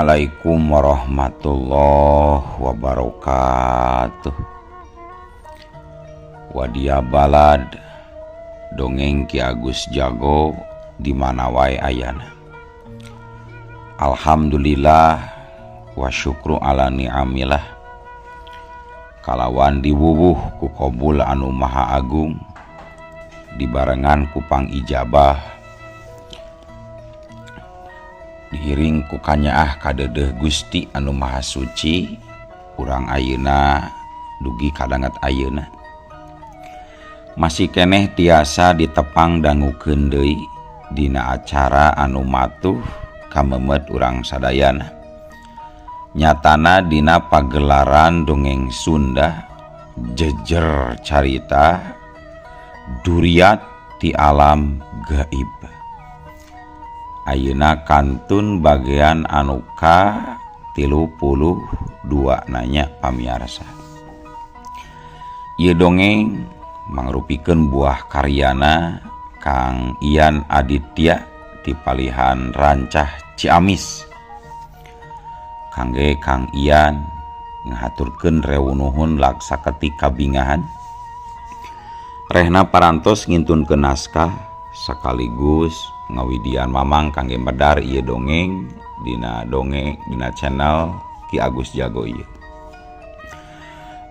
Assalamualaikum warahmatullahi wabarakatuh. Wadia balad dongeng Ki Agus Jago di mana wae ayana. Alhamdulillah wa syukru ala ni'amillah. Kalawan diwuwuh ku qabul anu maha agung dibarengan ku pangijabah diiring ku kanyaah kadedeh Gusti anu Maha Suci urang ayeuna dugi kadanget ayeuna masih keneh tiasa ditepang dangukeun deui dina acara anu matuh kamemet urang sadayana nyatana dina pagelaran dongeng Sunda jejer carita duriat ti alam gaib. Ayeuna kantun bagian anu ka 32 nanya pamiarsa. Ieu dongeng mangrupikeun buah karyana Kang Ian Aditya ti palihan Rancah Ciamis. Kangge Kang Ian ngahaturkeun rewunuhun laksa ketika bingahan. Rehna parantos ngintunkeun naskah sekaligus ngawidian mamang kangge medar ieu dongeng dina dongeng dina channel Ki Agus Jago ieu.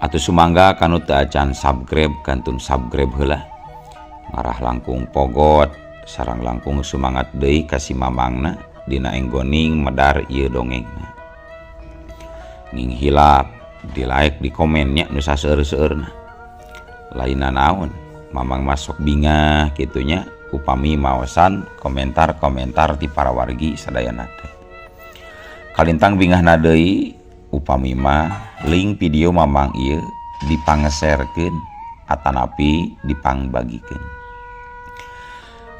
Atuh sumangga kanu teu acan subscribe kantun subscribe heula. Ngarah langkung pogot sareng langkung sumangat deui ka si mamangna dina enggoning medar ieu dongengna. Ning hilap di like di komennya nu saseur-seueurna. Lainna naon mamang masuk bingah kitunya upami maosan komentar-komentar ti para wargi sadayana teh. Kalintang bingahna deui upami mah link video mamang ieu dipangeserkeun atanapi dipangbagikeun.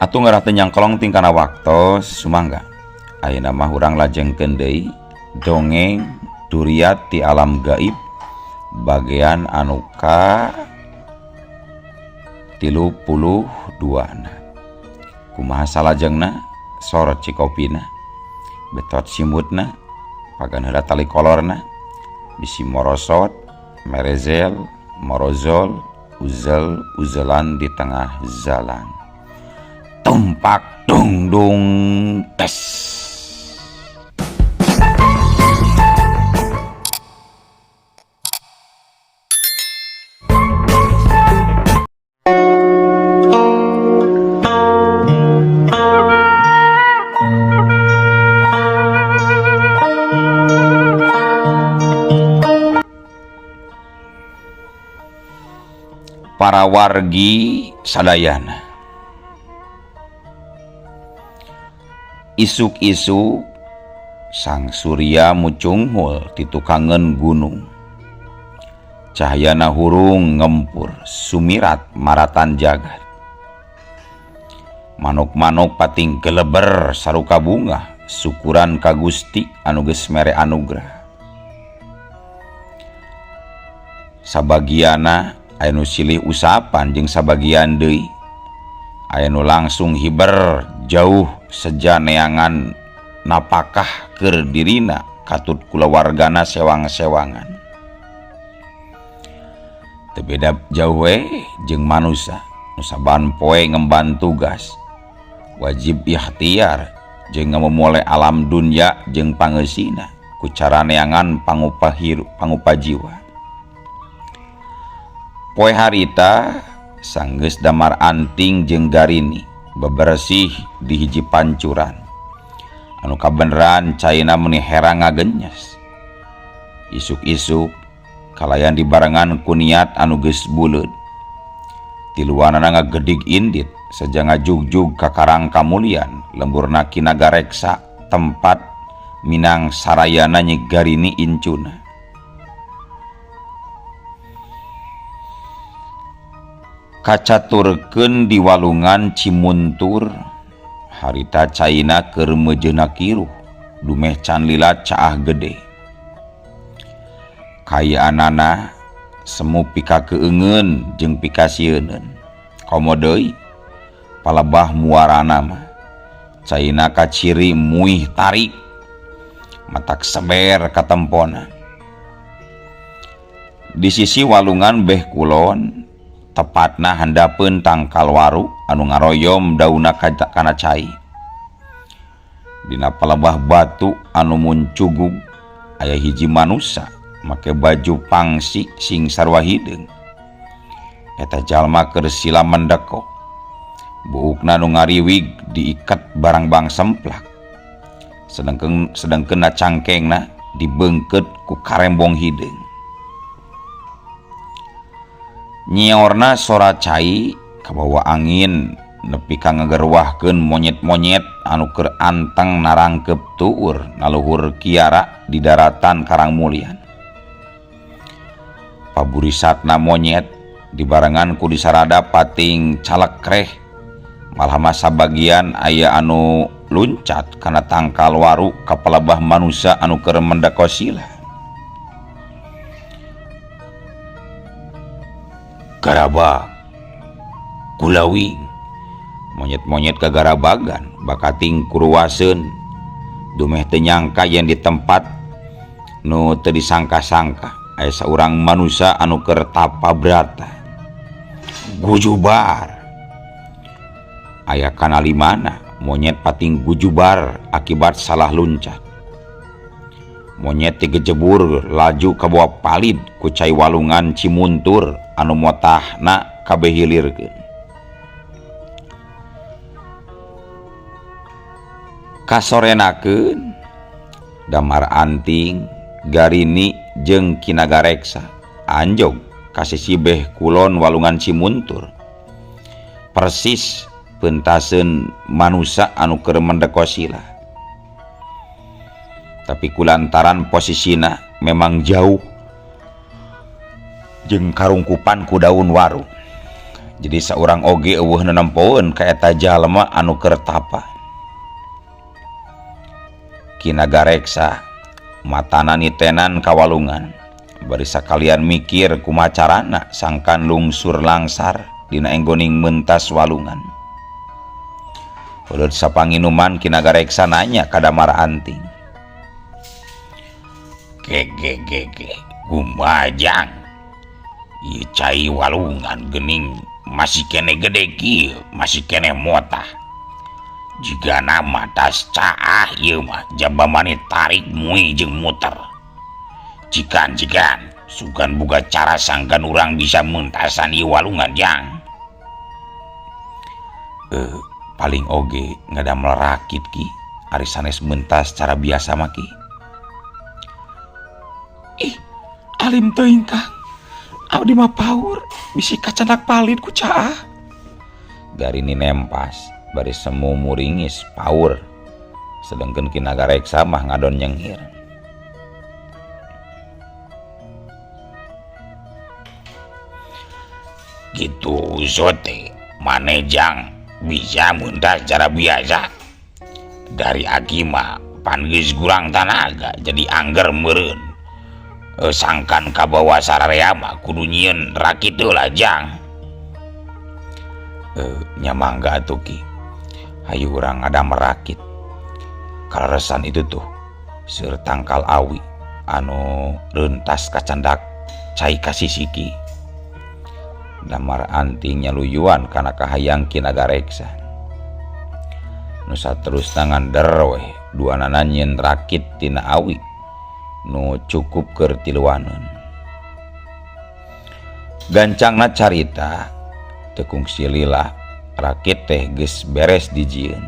Atuh ngarah teu nyangkolong tingkana waktos sumangga. Ayeuna mah urang lajengkeun deui dongeng duriat ti alam gaib bagian anu ka 32 na. Kumaha salajengna sorot cikopina betot simutna pagan heula tali kolorna bisi morosot merezel morozol uzel uzelan di tengah jalan tumpak dungdung tes. Para wargi sadayana isuk-isuk sang surya mucunghul ti tukangeun gunung cahayana hurung ngempur sumirat maratan jagat manuk-manuk pating geleber saruka bunga syukuran ka Gusti anu geus mere anugerah sabagiana aya nu silih usapan jeung sabagian deui aya nu langsung hiber jauh seja neangan napakah keur dirina katut kulawargana sewang-sewangan teu beda jauh we jeung manusa nu saban poe ngemban tugas wajib ikhtiar jeung ngamumule alam dunya jeung pangeusina ku cara neangan pangupa jiwa. Poe harita sanggeus damar anting jeung garini bebersih di hiji pancuran anu kabeneran caina meuni herang ngagenyes isuk-isuk kalayan dibarengan ku niat anu geus buleud tiluanana ngagedig indit seja ngajugjug ka Karang Kamulian lemburna Ki Nagareksa tempat minang sarayana Nyi Garini incuna. Kacaturkeun di walungan Cimuntur harita caina keur meujeuna kiruh dumeh can lila caah gede kayaanana semu pikakeungeun jeung pikasieuneun komo deui palebah muarana mah caina kaciri muih tarik Matak seber katempona. Di sisi walungan beh kulon, tepatna handapeun tangkal waru anu ngaroyom dauna kana cai. Dina palebah batu anu muncugug aya hiji manusa make baju pangsi sing sarua hideung. Eta jalma keur sila mendeko. Buukna nu ngariwig diiket barangbang semplak. Sedengkeun cangkengna dibeungkeut ku karembong hideung. Nyiorna sora cai kabawa angin nepi ka ngagerwahkeun monyet-monyet anu keur anteng narangkep tuur naluhur kiara di daratan Karangmulyan. Paburisatna monyet dibarengan ku disarada pating calekreh, malah masa bagian aya anu luncat kana tangkal waru ka palebah manusa anu keur mendeko sila. Garabag, kulawing, monyet-monyet kagarabagan bakating kuruwaseun dumeh teu nyangka yen di tempat nu teu disangka-sangka aya saurang manusa anu keur tapa brata. Gujubar aya kana limana monyet pating gujubar akibat salah luncat. Monyet tigejebur laju kabawa palid ku cai walungan Cimuntur anu motahna kabeh hilirkeun. Kasorenakeun Damar Anting, Garini jeung Ki Nagareksa anjog ka sisi beh kulon walungan Cimuntur. Persis peuntaseun manusa anu keur mendeko sila. Tapi kulantaran posisina memang jauh jeung karungkupan ku daun waru. Jadi saurang oge eueuh nenempoeun ka eta jalma anu keur tapa. Ki Nagareksa matana nitenan ka walungan, bari sakalian mikir kumaha carana sangkan lungsur langsar dina enggoning mentas walungan. Heuleut sapanginuman Ki Nagareksa nanya ka Damar Anting. Gegegege gumajang ieu cai walungan geuning masih kene gede kieu, masih kene motah. Jiga nama tas caah ieu mah jaba mani tarik mui jeung muter. Jikan-jikan sugan boga cara sangkan urang bisa mentasan ieu walungan jang. Paling oge ngadamel rakit ki, ari sanes mentas cara biasa mah ki. Ih, alim teuing Kang. Abdi mah paur bisi kacandak palid ku caah. Garini nempas bari semu muringis paur. Sedengkeun Ki Nagareksa mah ngadon nyengir. Gitu sote manejang bisa mentas cara biasa. Dari aki mah pan geus kurang tanaga jadi angger meureun. Sangkan kabawa sararea mah kudu nyieun rakit heula jang. Nya mangga atuh ki. Hayu urang ngadamel rakit. Kaleresan itu tuh seueur tangkal awi anu reuntas kacandak cai kasisiki. Damar Anting nyaluyuan kana kahayang Ki Nagareksa. Nu saterusna ngander weh duanana nyieun rakit tina awi nu cukup keur tiluaneun. Gancangna carita teu kungsi lila rakit teh geus beres dijieun.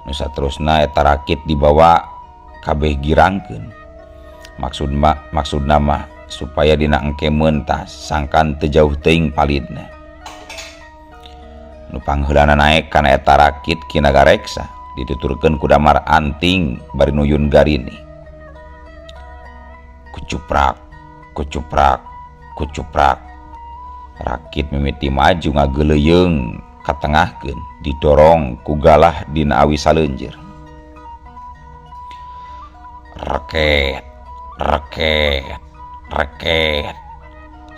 Nu saterusna eta rakit dibawa kabeh girangkeun. Maksudna mah supaya dina engke meuntas sangkan teu jauh teuing palidna. Nu pangheulana naek kana eta rakit Ki Nagareksa dituturkeun ku Damar Anting bari nuyun Garini. Kucuprak, kucuprak, kucuprak. Rakit mimiti maju ngageleuyeung katengahkeun didorong ku galah dina awi saleunjeur. Reket, reket, reket.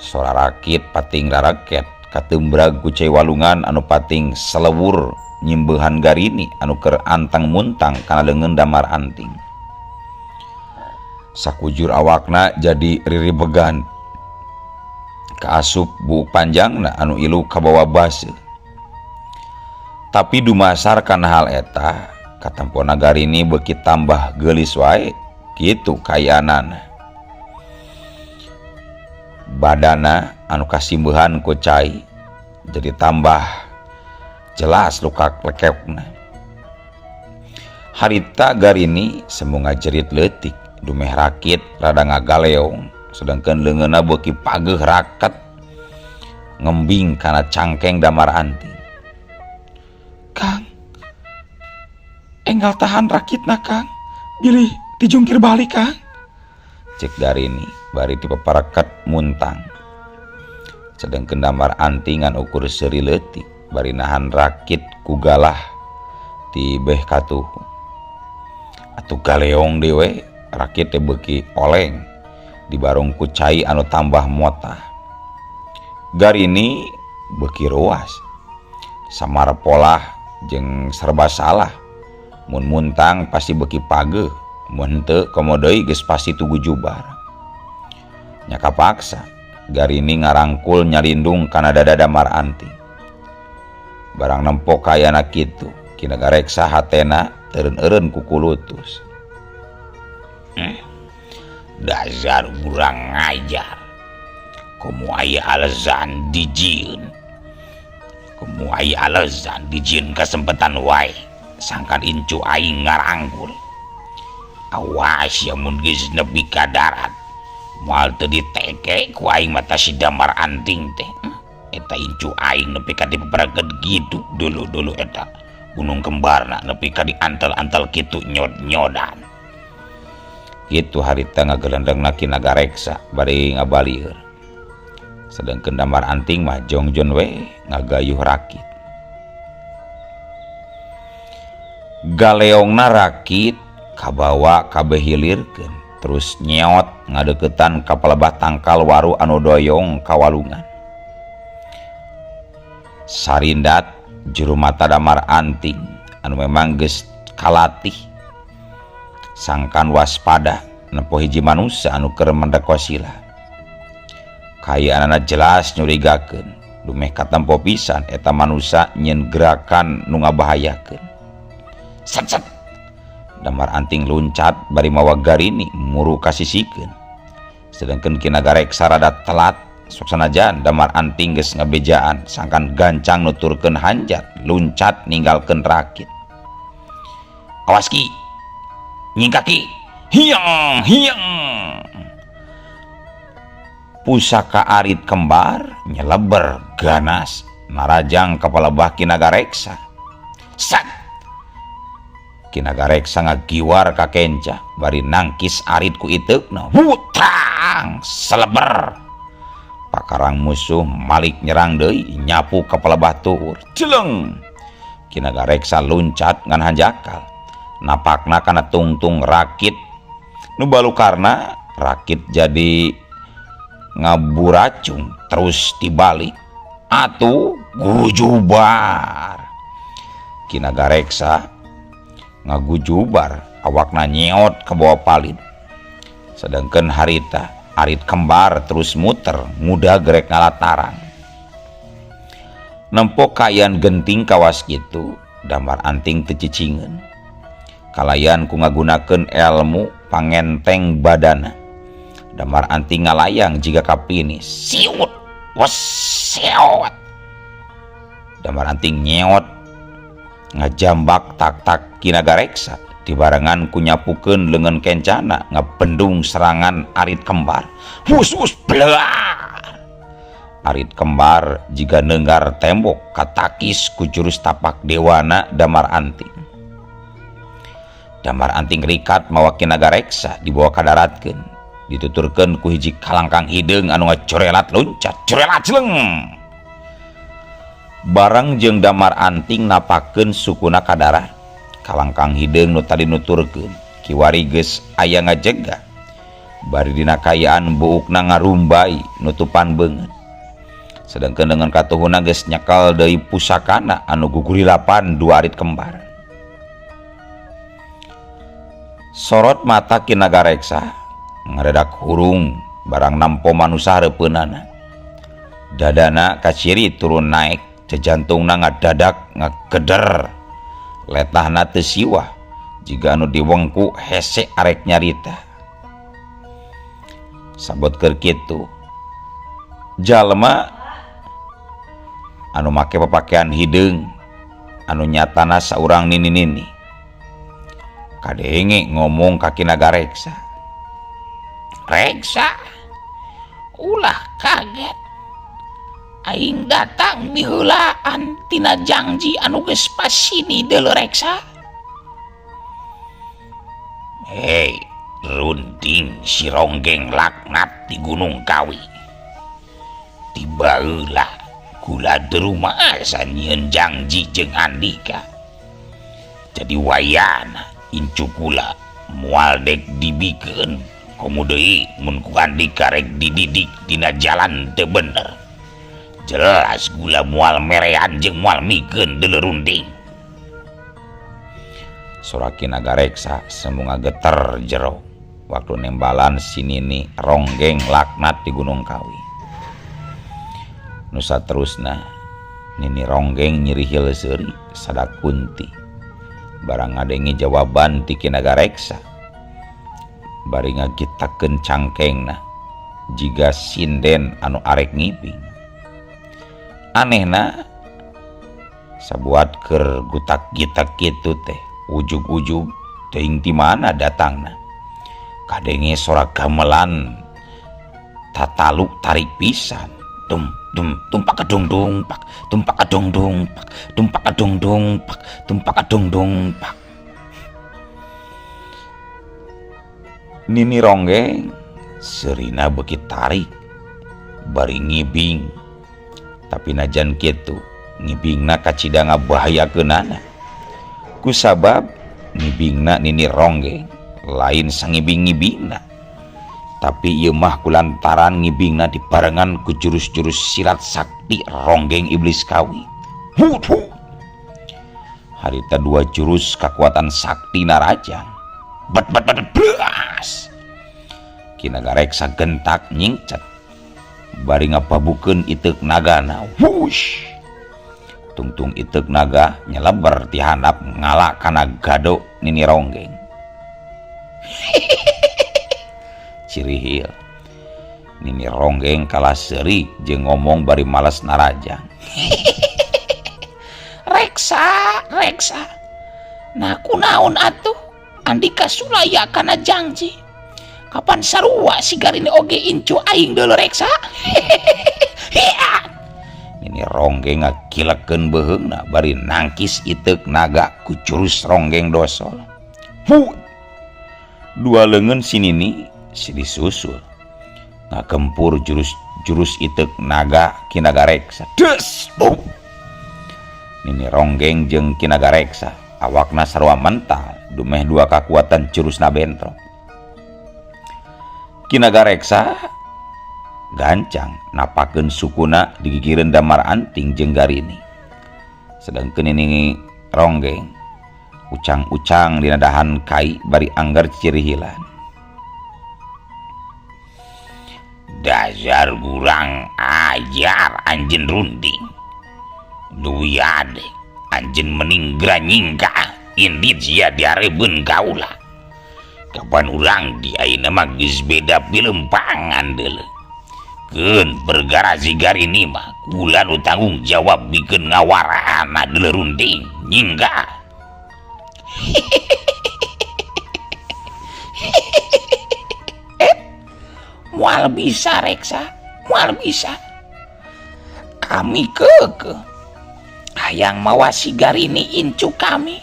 Sora rakit pating rareket katembrag ku cai walungan anu pating selewur nyimbehan Garini anu keur antang muntang kana leungeun Damar Anting. Sakujur awakna jadi riribegan. Kaasup buuk panjangna anu ilu kabawa baseuh. Tapi dumasar kana hal eta, katempona Garini beuki tambah geulis wae kitu kaayaanana. Badana anu kasimbehan ku cai jadi tambah jelas luka lekepna. Harita Garini semu ngajerit leutik dumeh rakit rada ngagaleong sedangkan leungeunna beuki pageuh raket ngembing kana cangkeng Damar Anting. Kang, enggal tahan rakitna Kang, bilih dijungkir balik Kang. Cek Garini bari dipeparakat muntang. Sedangkan Damar Anting ngan ukur seuri leutik bari nahan rakit ku galah ti beh katuhu. Atuh galeong deui we, rakit teh beuki oleng dibarong ku cai anu tambah motah. Garini beuki ruas. Samar polah jeung serba salah. Mun muntang pasti beuki pageuh, mun henteu komo deui geus pasti tugu jubar. Nya kapaksa Garini ngarangkul nyalindung kana dada Damar Anting. Barang nempo kaayana kitu, Ki Nagareksa hatena eureun-eureun ku kulutus. Dasar urang ngajar. Komo aya alasan dijieun. Komo aya alasan dijieun kasempetan wae. Sangkan incu aing ngarangkul. Awas ya mun geus nepi ka darat. Moal teu diteke ku aing mata si Damar Anting teh. Eta incu aing nepi ka dipepereket gitu dulu-dulu eta. Gunung kembarna nepi ka diantel-antel kitu nyod-nyodan. Kitu harita ngagelendengna Ki Nagareksa bari ngabalieur. Sedangkan Damar Anting mah jongjon we ngagayuh rakit. Galeongna rakit kabawa kabeh hilirkeun terus nyeot ngadeukeutan ka palebah tangkal waru anu doyong ka walungan. Sarindat juru mata Damar Anting anu memang geus kalatih sangkan waspada nempo hiji manusia anu keur mendekosila. Kaayaanana jelas nyurigakeun dumeh katempo pisan eta manusia nyeun gerakan nu ngabahayakeun. Set set. Damar Anting luncat bari mawa Garini muru kasisikeun. Sedangkan Ki Nagareksa rada telat sok sanajan Damar Anting geus ngabejaan sangkan gancang nuturkeun hanjat luncat ninggalkeun rakit. Awas Ki, nyingkak Ki, hiang hiang. Pusaka arit kembar nyeleber ganas narajang ka palebah Ki Nagareksa. Sat. Ki Nagareksa ngagiwar ka kenca bari nangkis arit ku iteukna. Hutang seleber. Pakarang musuh malik nyerang deui nyapu ka palebah tuur. Jeleng. Ki Nagareksa luncat ngan hanjakal. Napakna kana tungtung rakit nu balukarna rakit jadi ngaburacung terus dibalik atuh gujubar. Ki Nagareksa ngagujubar awakna nyeot ka bawah palid. Sedangkan harita arit kembar terus muter ngudag rek ngalataran. Nempo kaayaan genting kawas kitu Damar Anting teu cicingeun. Kalayan ku ngagunakeun elmu pangenteng badana. Damar Anting ngalayang jiga kapini. Siut, weseot. Damar Anting nyeot ngajambak tak-tak Ki Nagareksa dibarengan ku nyapukeun leungeun kencana ngabendung serangan arit kembar. Hus hus belar. Arit kembar jiga neunggar tembok katakis ku jurus tapak dewana Damar Anting. Damar Anting rikat mawa Ki Nagareksa dibawa kadaratkeun. Dituturkeun ku hiji kalangkang hideung anu ngacorelat loncat, corelat jeleng. Bareng jeung Damar Anting napakeun sukuna ka darat. Kalangkang hideung nu tadi nuturkeun, kiwari geus aya ngajega. Bari dina kaayaan buukna ngarumbay nutupan beungeut. Sedangkan dengan katuhuna geus nyekel deui pusakana anu gugurilapan dua arit kembar. Sorot mata Ki Nagareksa Ngaredak hurung barang nampo manusa hareupeunana. Dadana kaciri turun naek, jantungna ngadadak ngageder. Letahna teu siwah jiga anu diwengku hese arek nyarita. Sabot keur kitu jalma anu make papakean hideung anu nyatana saurang nini-nini kadenge ngomong ka Ki Naga Reksa. Reksa, ulah kaget. Aing datang miheulaan tina jangji anu geus pasini deuleu Reksa. Hei, runding si ronggeng laknat di Gunung Kawi. Tibaeula gula deruma asa nyieun jangji jeung Andika. Jadi wayana incu kula moal dek dibikeun komo deui mun ku Andika rek dididik dina jalan teu bener. Jelas gula moal merean jeung moal mikeun deuleu runding. Sora Ki Naga Reksa semu ngageter jero waktu nembalan si nini ronggeng laknat di Gunung Kawi. Nusa terusna nini ronggeng nyirihil seuri sada kunti. Barang ngadengi jawaban ti Ki Naga Reksa bari ngagitakeun cangkengna jiga sinden anu arek ngibing. Anehna sabuat keur gutak-gitak kitu teh ujug-ujug teuing ti mana datangna. Kadenge sora gamelan tatalu tarik pisan. Dum dum tumpak kadung dung pak tumpak kadung dung pak tumpak kadung dung pak tumpak kadung dung pak. Nini ronggeng serina beuki tarik bari ngibing. Tapi najan kitu ngibingna kacida ngabahayakeunana. Kusabab ngibingna nini ronggeng lain sangibing-ngibingna. Tapi ieu mah kulantaran ngibingna dibarengan ku jurus-jurus silat sakti ronggeng iblis kawi. Hut hut. Harita dua jurus kakuatan sakti narajang. Bet bet bet blas. Ki Naga Reksa gentak nyingcet. Bari ngapabukeun iteuk nagana. Wush. Tungtung iteuk naga nyeleber ti handap ngala kana gado nini ronggeng. Cirihil. Nini ronggeng kalah seuri jeung ngomong bari males narajang. Reksa, Reksa. Nah kunaon atuh? Andika sulaya kana jangji. Kapan sarua sigarini oge incu aing deuleu Reksa? Nini ronggeng ngakilekeun beuheungna bari nangkis iteuk naga ku jurus ronggeng dosol. Hut. Dua leungeun si nini si disusul. Ngagempur jurus-jurus iteuk naga Ki Naga Reksa. Des! Bum. Nini ronggeng jeung Ki Naga Reksa awakna sarua mental dumeh dua kakuatan jurusna bentrok. Ki Naga Reksa gancang napakeun sukuna digigireun Damar Anting jeung Garini. Sedangkeun nini ronggeng ucang-ucang dina dahan kai bari anggar cirihilan. Dasar kurang ajar anjeun runding. Duwi ade anjeun meninggra nyingka indit sia diarebeun kaula. Kapan urang di ayeuna mah geus beda pilempangan deuleu. Keun perkara sigar ini mah kula nu tanggung jawab bikeun ngawarahana deuleu runding nyingka. Moal bisa Reksa, moal bisa. Kami kekeh hayang mawa sigar ini incu kami.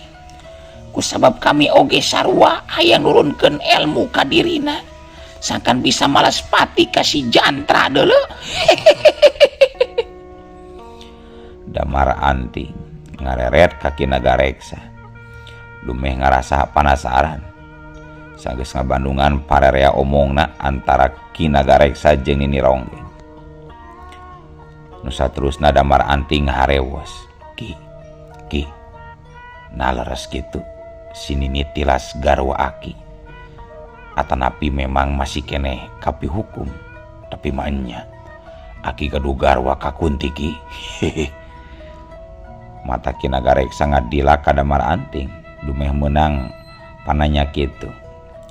Kusabab kami oge sarua hayang nurunkeun ilmu ka dirina. Sangkan bisa malas pati kasih jantra deuleu. Damar Anting ngareret ka Ki Naga Reksa. Dumeh ngarasa panasaran. Sanggeus ngabandungan parerea omongna antara Ki Naga Reksa jeung Nini Ronggeng. Nu saterusna Damar Anting harewos. Ki, ki, nah leres kitu si Nini tilas garwa aki. Atanapi memang masih keneh kapi hukum tapi mah aki gaduh garwa ka Kunti ki. Mata Ki Nagareksa ngadila ka Damar Anting dumeh meunang pananya kitu.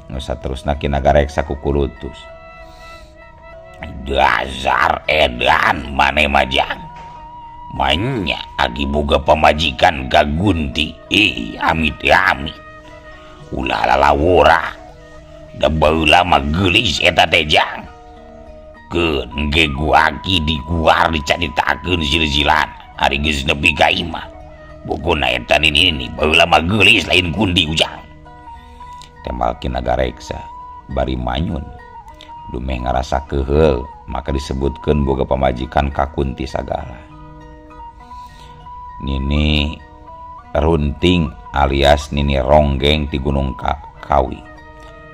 Nu saterusna Ki Nagareksa kukulutus. Dasar edan maneh majang. Manya aki boga pamajikan ka Gunti. Ih, amit amit. Ulah lalawora. Da baheula mah geulis eta teh jang. Keun ge ku aki dikuar dicaritakeun silsilan. Ari geus nepi ka imah. Pokona eta nini baheula mah geulis lain Kunti ujang. Tembal Ki Nagareksa bari manyun. Dumeh ngarasa keuheul maka disebutkeun boga pamajikan ka Kunti sagala. Nini Runting alias Nini Ronggeng ti Gunung Kawi.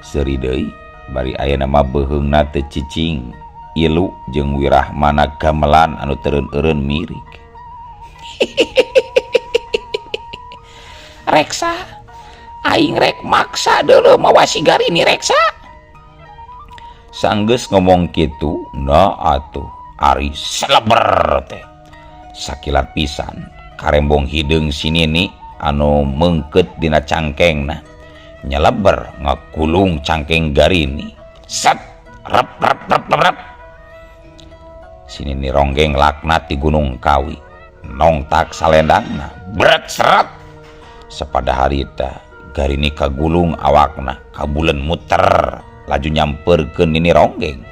Seuri deui bari aya nama beuheungna teu cicing ilu jeung wirahmana gamelan anu teureun-eureun mirik. Reksa, aing rek maksa deuleu mawa si Garini Reksa. Sanggeus ngomong kitu, na atuh ari seleber teh. Sakilat pisan karembong hideung si Nini anu meungkeut dina cangkengna nyeleber ngakulung cangkeng Garini. Set rep rep rep rep. Si Nini Ronggeng laknat di Gunung Kawi nongtak salendangna bret seret. Sapada harita Garini kagulung awakna kabulen muter laju nyamperkeun Nini Ronggeng.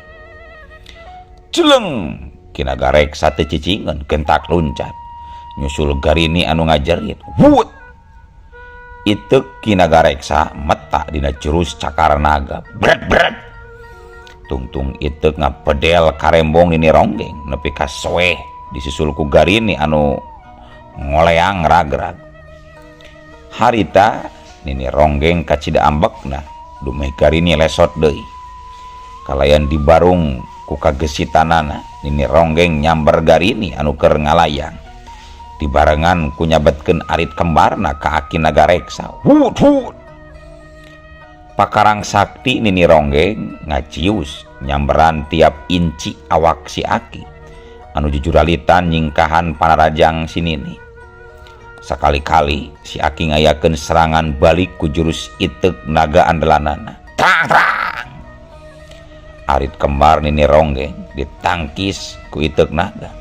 Celeng Ki Nagareksa teu cicingeun gentak luncat nyusul Garini anu ngajerit. Wut! Iteuk Ki Nagareksa meta dina jurus cakar naga. Bret bret. Tungtung iteuk ngapedel karembong Nini Ronggeng nepi ka soeh disusul ku Garini anu ngoleang ragrag. Harita Nini Ronggeng kacida ambekna dumeh Garini lesot deui. Kalayan dibarung ku kagesitanana Nini Ronggeng nyamber Garini anu keur ngalayang. Dibarengan ku nyabetkeun arit kembarna ka Aki Nagareksa. Hut hut. Pakarang sakti Nini Ronggeng ngacius nyamberan tiap inci awak si Aki anu jujuralitan nyingkahan panarajang si Nini. Sakali-kali si Aki ngayakeun serangan balik ku jurus iteuk naga andelanana. Trang trang. Arit kembar Nini Ronggeng ditangkis ku iteuk naga.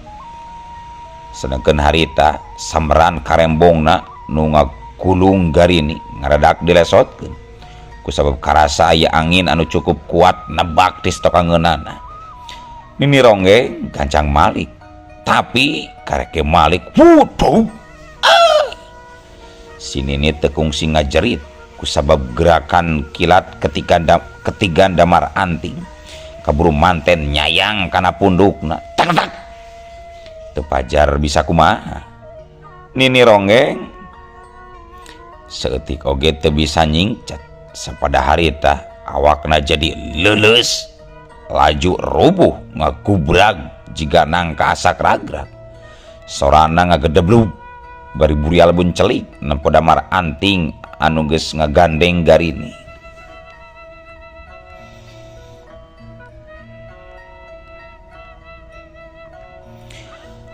Sedangkan harita samberan karembongna nu ngakulung Garini ngaradak dilesotkeun. Kusabab karasa aya angin anu cukup kuat nebak di stokangeunana. Nini Ronggeng gancang malik, tapi kareke malik wuduh. Si Nini teu kungsi ngajerit kusabab gerakan kilat ketiga Damar Anting kaburu manten nyayang kana pundukna. Tak tak. Teu pajar bisa kumaha. Nini Ronggeng saeutik oge teu bisa nyingcat. Sapada harita awakna jadi leuleus laju rubuh ngagubrag jiga nangka asak ragrag. Sorana ngagedeblug bari burial buncelik nempo Damar Anting anu geus ngagandeng Garini.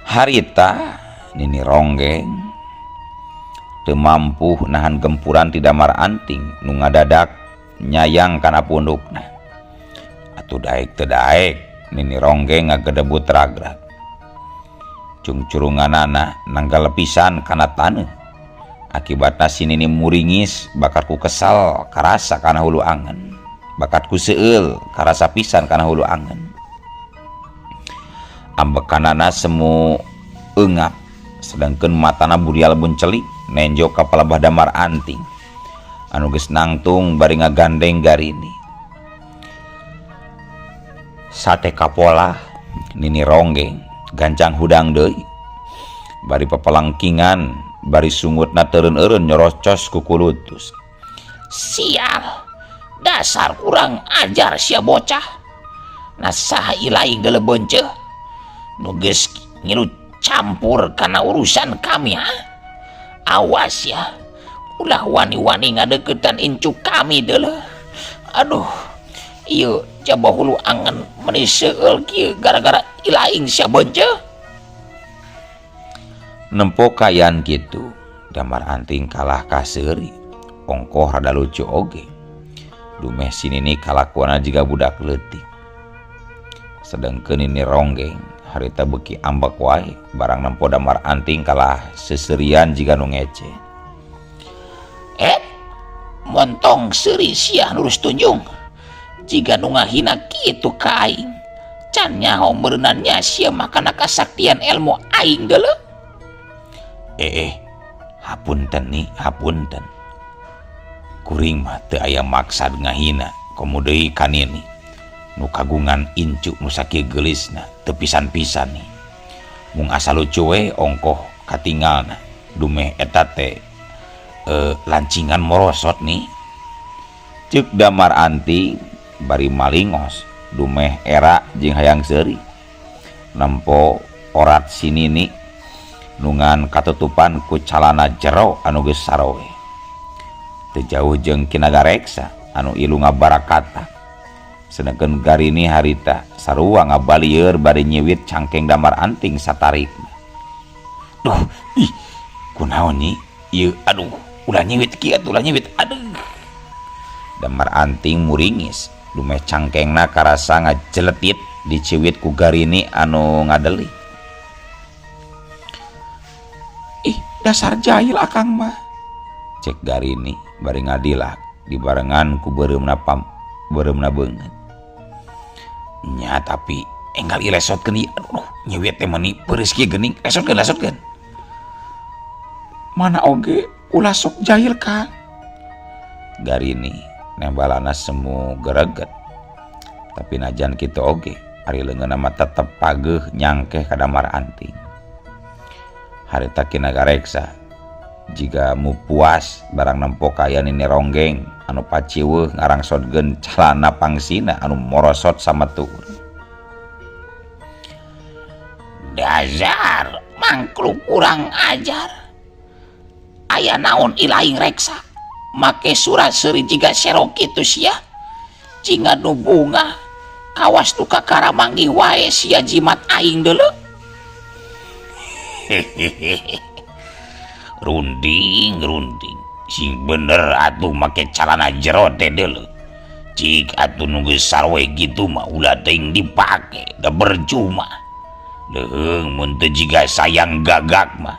Harita Nini Ronggeng teu mampu nahan gempuran ti Damar Anting nu ngadadak nyayang kana pundukna. Atuh daek teu daek Nini Ronggeng ngagedebut ragrag. Cungcurunganana nanggal pisan kana taneuh. Akibatna si Nini muringis bakat ku kesal karasa kana hulu angen. Bakat ku seueul karasa pisan kana hulu angen. Ambekanana semu eungap sedangkeun matana burial buncelik nenjo ka palebah Damar Anting anu geus nangtung bari ngagandeng Garini. Sate kapolah Nini Ronggeng gancang hudang deui bari pepelangkingan bari sungutna teureun-eureun nyorocos ku kulutus. Sial, dasar kurang ajar sia bocah. Nah saha ilai gelebeunceuh nu geus ngilu campur kana urusan kami ha? Awas ya, ulah wani-wani ngadeukeutan incu kami deuleuh. Aduh, Ieu jaba hulu angen meuni seueul kieu gara-gara ilaing sia beunceuk. Nempo kaayaan kitu, Damar Anting kalah ka seuri, ongkoh rada lucu oge. Dumeh si Nini kalakuanna jiga budak leutik. Sedengkeun Nini Ronggeng harita beuki ambek wae barang nempo Damar Anting kalah seuseurian jiga nu ngece. Montong seuri sia lurus tunjung. Jiga nu ngahina kitu ka aing. Can nyaho meureunnan nya sia mah kana kasaktian ilmu aing deuleu. Hapunten ni, hapunten. Kuring mah teu aya maksad ngahina komo deui ka Nini. Nu kagungan incu nu sakieu geulisna teu pisan-pisan nih. Mung asa lucu we ongkoh katingalna dumeh eta teh lancingan morosot nih. Ceuk Damar Anting bari malingos dumeh era jeung hayang seuri. Nempo orat si Nini nungan katutupan ku calana jero anu geus sarowe. Teu jauh jeung Ki Nagareksa anu ilu ngabarakata. Sedengkeun Garini harita sarua ngabalieur bari nyiwit cangkeng Damar Anting satarikna. Duh, ih, kunaon nyi? Ieu aduh, ulah nyiwit kieu atuh, ulah nyiwit. Aduh. Damar Anting muringis, dumeh cangkengna karasa ngajeletit diciwit ku Garini anu ngadelik. Ih, dasar jahil akang mah. Cek Garini bari ngadilak dibarengan ku beureumna beureumna beungeut. Nya tapi enggal ieu lesotkeun ieu. Aduh, nyiwit teh meuni peureus kieu geuning. Lesotkeun, lesotkeun. Mana oge ulah sok jahil Kang. Garini nembalana semu gereget. Tapi najan kitu oge ari leungeunna mah tetep pageuh nyangkeh ka Damar Anting. Harita Ki Nagareksa jiga mu puas barang nempo kaya Nini Ronggeng anu paciweuh ngarangsodkeun calana pangsina anu morosot samatuhur. Dasar mangkluk kurang ajar. Aya naon ilaing reksa make surat seuri jiga serok kitu sia. Jingga nu bunga kawas nu kakara manggih wae sia jimat aing deuleu. Runding, runding. Sing bener atuh make calana jero teh deuleu. Cik atuh nu geus sarwe kitu mah ulah teuing dipake, da bercuma. Leuheung mun teu jiga sayang gagak mah.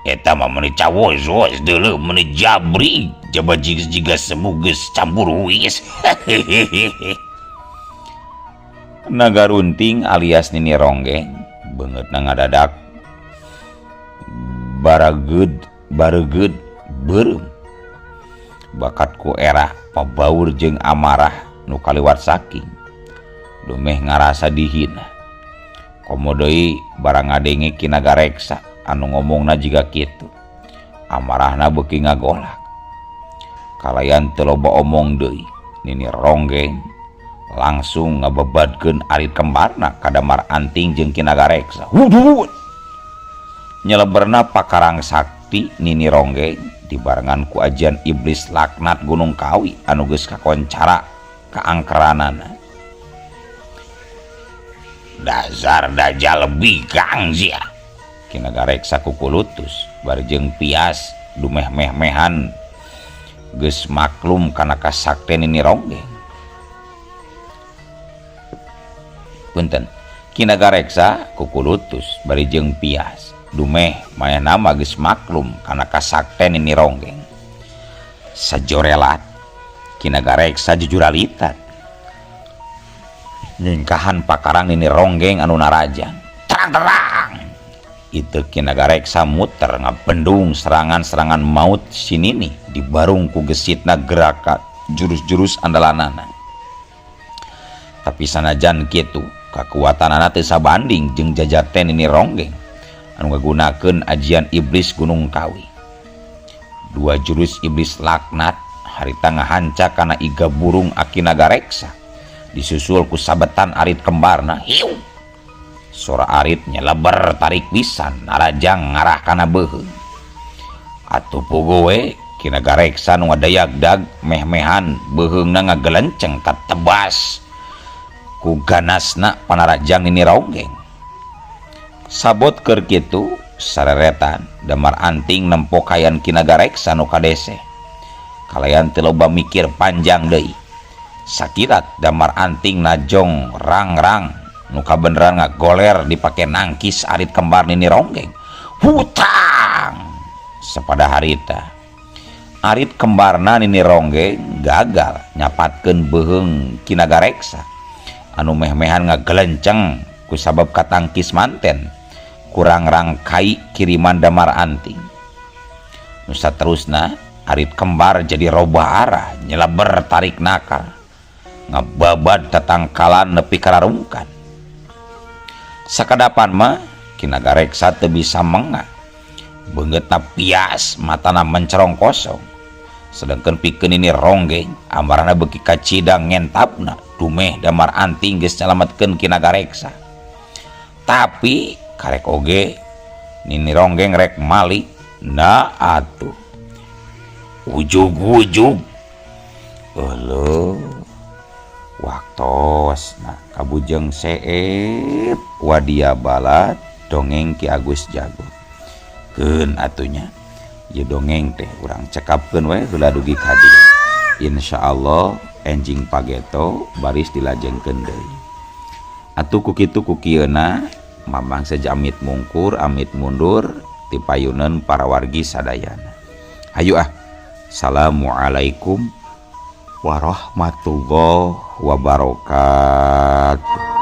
Eta mah meuni cawos-wos deuleu meuni jabrig, jaba jiga semu geus campur huis. Naga Runting alias Nini Ronggeng beungeutna ngadadak barageud baregeud beureum. Bakat ku era pabaur jeung amarah nu kaliwat saking dumeh ngarasa dihina. Komo deui barang ngadenge Ki Nagareksa anu ngomongna jiga kitu. Amarahna beuki ngagolak. Kalayan teu loba omong deui, Nini Ronggeng langsung ngabebadkeun arit kembarna ka Damar Anting jeung Ki Nagareksa. Wudud! Nyeleberna pakarang sakti Nini Ronggeng dibarengan ku ajian iblis laknat Gunung Kawi anu geus kakoncara kaangkeranana. Dasar dajal bikang sia. Ki Nagareksa kukulutus bari jeung pias dumeh meh-mehan geus maklum kana kasakten Nini Ronggeng. Punten. Ki Nagareksa kukulutus bari jeung pias dumeh manehna mah geus maklum kana kasakten Nini Ronggeng. Sajorelat Ki Nagareksa jujuralitan nyingkahan pakarang Nini Ronggeng anu narajang. Terang-terang itu Ki Nagareksa muter ngabendung serangan-serangan maut si Nini dibarung ku gesitna geraka jurus-jurus andalanana. Tapi sanajan kitu kakuatanana teu sabanding jeung jajaten Nini Ronggeng anu ngagunakeun ajian iblis Gunung Kawi. Dua jurus iblis laknat harita ngahanca kana iga burung Aki Nagareksa disusul ku sabetan arit kembarna. Hiu! Sora arit nyeleber tarik pisan narajang ngarah kana beuheung. Atuh puguh we Ki Nagareksa nu ngadayagdag meh-mehan beuheungna ngagelenceng katebas Ku ganasna panarajang Nini Ronggeng. Sabot keur kitu sareretan Damar Anting nempo kayan Ki Nagareksa nu kadeseh. Kalayan teu loba mikir panjang deui. Sakirat Damar Anting najong rang-rang nu kabeneran ngagoler dipake nangkis arit kembar Nini Ronggeng. Hutang sapada harita. Arit kembarna Nini Ronggeng gagal nyapatkeun beuheung Ki Nagareksa. Anu meh-mehan ngagelenceng kusabab katangkis manten kurang rangkai kiriman Damar Anting. Nu saterusna arit kembar jadi robah arah nyeleber tarik nakal ngababad tatangkalan nepi kararungkan. Sakadapan mah Ki Nagareksa teu bisa mengah. Beungeutna pias, matana mencerong kosong. Sedangkan pikeun Nini Ronggeng amarana beuki kacidang ngentapna dumeh Damar Anting geus nyalametkeun Ki Nagareksa. Tapi karek oge Nini Ronggeng rek malik na atuh. Ujug-ujug. Euleuh. Waktosna kabujeng seep wadia balat dongeng Ki Agus Jago. Keun atunya. Ieu dongeng teh urang cekapkeun we heula dugi ka dieu. Insyaallah enjing pageto baris dilajengkeun deui. Atuh ku kitu ku kieuna Mamang seja amit mungkur amit mundur ti payuneun para wargi sadayana. Hayu ah. Assalamualaikum warahmatullahi wabarakatuh.